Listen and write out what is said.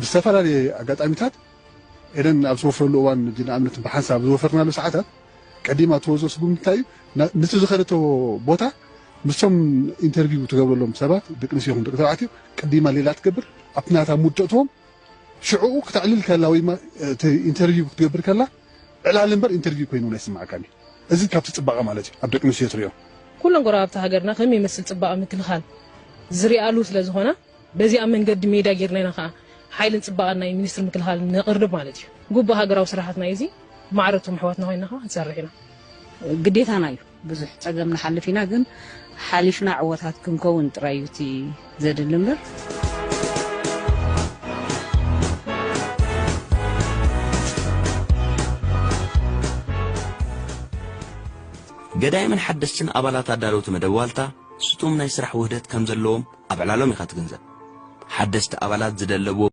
ብዝተፈላለየ ኣጋጣሚታት ኤደን ኣብ ዝወፍረሉ እዋን፣ ንኣብነት ብሓንሳብ ዝወፈርናሉ ሰዓታት ቀዲማ ትወስዶ ስጉምቲ እንታይ እዩ? ና- ነቲ ዝኸደቶ ቦታ ምስቶም ኢንተርቪው ትገብረሎም ሰባት፣ ደቂ ኣንስትዮ ይኹን ደቂ ተባዕትዮ፣ ቀዲማ ሌላ ትገብር። ኣብቲ ናታ ሙድ ተእትዎም። ሽዕኡ ክተዕልል ከላ ወይ ማ- እቲ ኢንተርቪው ክትገብር ከላ ዕላል እምበር ኢንተርቪው ኮይኑ ኣይስምዓካን እዩ። እዚ ካብቲ ጽባቐ ማለት እዩ ኣብ ደቂ ኣንስትዮ ትሪኦ። ኩለን ጎረባብቲ ሃገርና ከም ይመስል ጽባቐ ምክልኻል ዝሪኣሉ ስለ ዝኾና፣ በዚኣ መንገዲ ሜዳ ጌርና ኢና ከኣ ሓይልን ጽባቐን ናይ ሚኒስትሪ ምክልኻል ነቕርብ ማለት እዩ። ግቡእ ሃገራዊ ስራሓትና እዩ እዚ። ማዕረ እቶም ኣሕዋትና ኮይንና ከኣ ክንሰርሕ ኢና። ግዴታና እዩ። ብዙሕ ጸገም ንሓልፍ ኢና፣ ግን ሓሊፍና ዕወታት ክንከውን ጥራይ እዩ እቲ ዘድሊ እምበር። ገዳይምን ሓደስትን ኣባላት ኣዳለውቲ መደብ ዋልታ ስጡም ናይ ስራሕ ውህደት ከም ዘለዎም ኣብ ዕላሎም ኢኻ ትግንዘብ። ሓደስቲ ኣባላት ዝደለብዎ